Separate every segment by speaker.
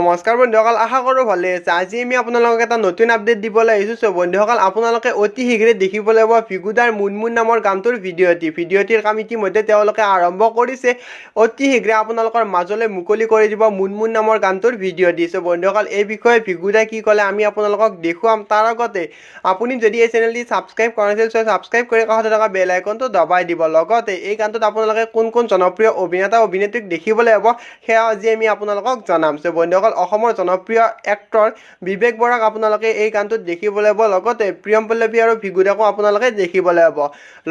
Speaker 1: নমস্কাৰ বন্ধুসকল, আশা কৰোঁ ভালে আছে। আজি আমি আপোনালোকক এটা নতুন আপডেট দিবলৈ আহিছোঁ। চ' বন্ধুসকল, আপোনালোকে অতি শীঘ্ৰে দেখিবলৈ পাব ভিগুদাৰ মুনমুন নামৰ গানটোৰ ভিডিঅ'টি। ভিডিঅ'টিৰ কাম ইতিমধ্যে তেওঁলোকে আৰম্ভ কৰিছে। অতি শীঘ্ৰে আপোনালোকৰ মাজলৈ মুকলি কৰি দিব মুনমুন নামৰ গানটোৰ ভিডিঅ'টি। চ' বন্ধুসকল, এই বিষয়ে ভিগুদাই কি ক'লে আমি আপোনালোকক দেখুৱাম। তাৰ আগতে আপুনি যদি এই চেনেলটি ছাবস্ক্ৰাইব কৰা নাছিল, চ' ছাবস্ক্ৰাইব কৰি কাষতে থকা বেল আইকনটো দবাই দিব। লগতে এই গানটোত আপোনালোকে কোন কোন জনপ্ৰিয় অভিনেতা অভিনেত্ৰীক দেখিবলৈ পাব সেয়া আজি আমি আপোনালোকক জনাম। চ' বন্ধুসকল, অসমৰ জনপ্ৰিয় এক্টৰ বিবেক বৰাক আপোনালোকে এই গানটোত দেখিবলৈ পাব, লগতে প্ৰিয়ম পল্লৱী আৰু ভিগুদাকো আপোনালোকে দেখিবলৈ পাব।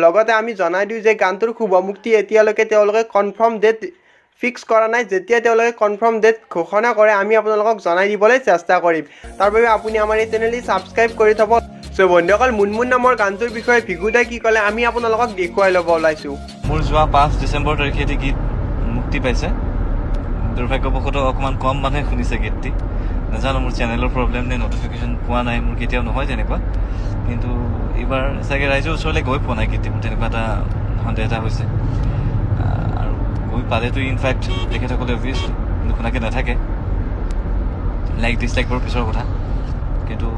Speaker 1: লগতে আমি জনাই দিওঁ যে গানটোৰ শুভমুক্তি এতিয়ালৈকে তেওঁলোকে কনফাৰ্ম ডেট ফিক্স কৰা নাই। যেতিয়া তেওঁলোকে কনফাৰ্ম ডেট ঘোষণা কৰে আমি আপোনালোকক জনাই দিবলৈ চেষ্টা কৰিম। তাৰ বাবে আপুনি আমাৰ এই চেনেলটি ছাবস্ক্ৰাইব কৰি থ'ব। চ' বন্ধুসকল, মুনমুন নামৰ গানটোৰ বিষয়ে ভিগুদাই কি ক'লে আমি আপোনালোকক দেখুৱাই ল'ব ওলাইছোঁ।
Speaker 2: মোৰ যোৱা 5 ডিচেম্বৰ তাৰিখে এটি গীত মুক্তি পাইছে। দুৰ্ভাগ্যবশতঃ অকণমান কম মানুহে শুনিছে গীতটি। নাজানো মোৰ চেনেলৰ প্ৰব্লেম নে নটিফিকেশ্যন পোৱা নাই, মোৰ কেতিয়াও নহয় তেনেকুৱা। কিন্তু এইবাৰ চাগে ৰাইজৰ ওচৰলৈ গৈ পোৱা নাই গীতটি, মোৰ তেনেকুৱা এটা সন্দেহ এটা হৈছে। আৰু গৈ পালেতো ইনফেক্ট তেখেতসকলে অভিয়াছলি নুশুনাকৈ নাথাকে। লাইক ডিছলাইক বাৰু পিছৰ কথা, কিন্তু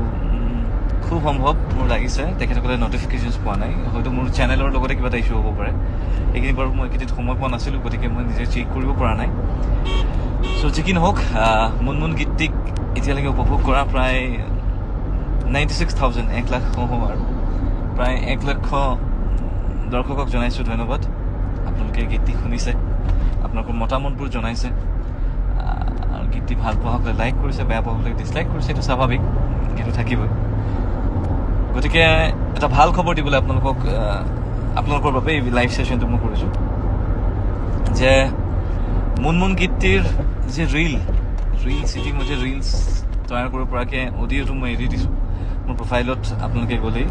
Speaker 2: খুব সম্ভৱ মোৰ লাগিছে তেখেতসকলে নটিফিকেশ্যনছ পোৱা নাই। হয়তো মোৰ চেনেলৰ লগতে কিবা এটা ইছ্যু হ'ব পাৰে। এইখিনি বাৰু মই এইকেইদিন সময় পোৱা নাছিলোঁ, গতিকে মই নিজে চেক কৰিব পৰা নাই। চ' যি কি নহওক, মুনমুন গীতটিক এতিয়ালৈকে উপভোগ কৰা প্ৰায় 96,000, 1 লাখ হওঁ আৰু প্ৰায় 1 লক্ষ দৰ্শকক জনাইছোঁ ধন্যবাদ। আপোনালোকে গীতটি শুনিছে, আপোনালোকৰ মতামতবোৰ জনাইছে। আৰু গীতটি ভাল পোৱাসকলে লাইক কৰিছে, বেয়া পোৱাসকলে ডিছলাইক কৰিছে, এইটো স্বাভাৱিক, কিন্তু থাকিবই। গতিকে এটা ভাল খবৰ দিবলৈ আপোনালোকৰ বাবে এই লাইভ ছেশ্যনটো মই কৰিছোঁ যে মুনমুন গীতটিৰ যি ৰিল ইতিমধ্যে ৰিলছ তৈয়াৰ কৰিব পৰাকৈ অডিঅ'টো মই এৰি দিছোঁ। মোৰ প্ৰফাইলত আপোনালোকে গ'লেই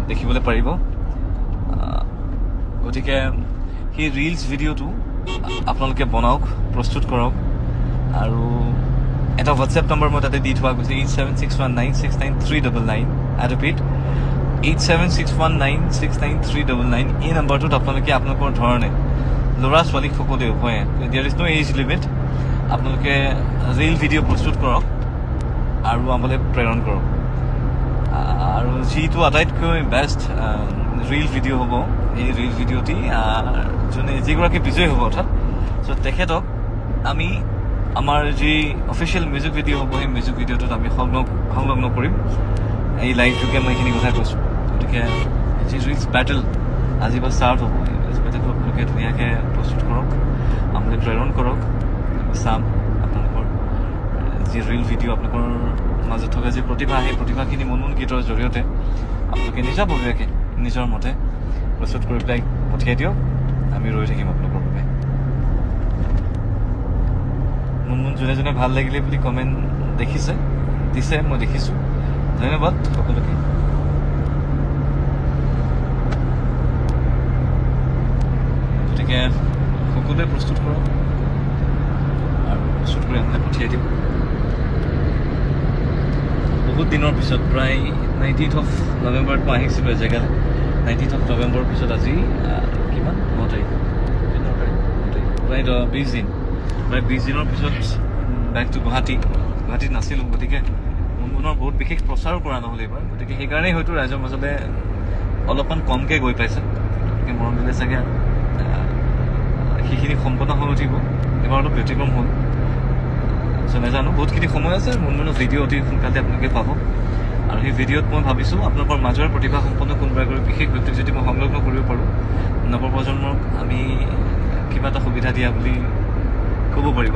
Speaker 2: দেখিবলৈ পাৰিব। গতিকে সেই ৰিলছ ভিডিঅ'টো আপোনালোকে বনাওক, প্ৰস্তুত কৰক। আৰু এটা হোৱাটছএপ নম্বৰ মই তাতে দি থোৱা গৈছে, 8761969399। I repeat, 8761969399। এই নম্বৰটোত আপোনালোকে আপোনালোকৰ ধৰণে, ল'ৰা ছোৱালী সকলোৱে উভয়ে, there is no age limit, আপোনালোকে ৰিল ভিডিঅ' প্ৰস্তুত কৰক আৰু আমালৈ প্ৰেৰণ কৰক। আৰু যিটো আটাইতকৈ বেষ্ট ৰিল ভিডিঅ' হ'ব, এই ৰিল ভিডিঅ'টি যোনে যিগৰাকী বিজয়ী হ'ব অৰ্থাৎ চ' তেখেতক আমি আমাৰ যি অফিচিয়েল মিউজিক ভিডিঅ' হ'ব সেই মিউজিক ভিডিঅ'টোত আমি সংলগ্ন কৰিম। এই লাইভ যোগে মই এইখিনি কথা কৈছোঁ। গতিকে যি ৰিলছ বেটেল আজিৰ পৰা ষ্টাৰ্ট হ'ব, এই ৰিলছ বেটেলটো আপোনালোকে ধুনীয়াকৈ প্ৰস্তুত কৰক, আমালৈ প্ৰেৰণ কৰক। আমি চাম আপোনালোকৰ যি ৰিল ভিডিঅ', আপোনালোকৰ মাজত থকা যি প্ৰতিভা, সেই প্ৰতিভাখিনি মুনমুন গীতৰ জৰিয়তে আপোনালোকে নিজাববীয়াকৈ নিজৰ মতে প্ৰস্তুত কৰি পেলাই পঠিয়াই দিয়ক। আমি ৰৈ থাকিম আপোনালোকৰ বাবে। মুনমুন যোনে যোনে ভাল লাগিলে বুলি কমেণ্ট দেখিছে, দিছে, মই দেখিছোঁ। ধন্যবাদ সকলোকে। গতিকে সকলোৱে প্ৰস্তুত কৰক আৰু প্ৰস্তুত কৰি আপোনালোকে পঠিয়াই দিব। বহুত দিনৰ পিছত প্ৰায় 19 নৱেম্বৰত মই আহিছিলোঁ জেগালৈ। 19 নৱেম্বৰৰ পিছত আজি কিমান, 9 তাৰিখ, প্ৰায় 20 দিন, প্ৰায় 20 দিনৰ পিছত বেক টু গুৱাহাটী। গুৱাহাটীত নাছিলোঁ, গতিকে মুনমুনৰ বহুত বিশেষ প্ৰচাৰো কৰা নহ'ল এইবাৰ। গতিকে সেইকাৰণেই হয়তো ৰাইজৰ মাজলৈ অলপমান কমকৈ গৈ পাইছে। গতিকে মৰম দিলে চাগে সেইখিনি সম্পন্ন হৈ উঠিব। এইবাৰ অলপ ব্যতিক্ৰম হ'ল, চ' নাজানো, বহুতখিনি সময় আছে। মুনমুনৰ ভিডিঅ' অতি সোনকালে আপোনালোকে পাব। আৰু সেই ভিডিঅ'ত মই ভাবিছোঁ আপোনালোকৰ মাজৰ প্ৰতিভা সম্পন্ন কোনোবা এগৰাকী বিশেষ ব্যক্তিক যদি মই সংলগ্ন কৰিব পাৰোঁ, নৱপ্ৰজন্মক আমি কিবা এটা সুবিধা দিয়া বুলি ক'ব পাৰিব।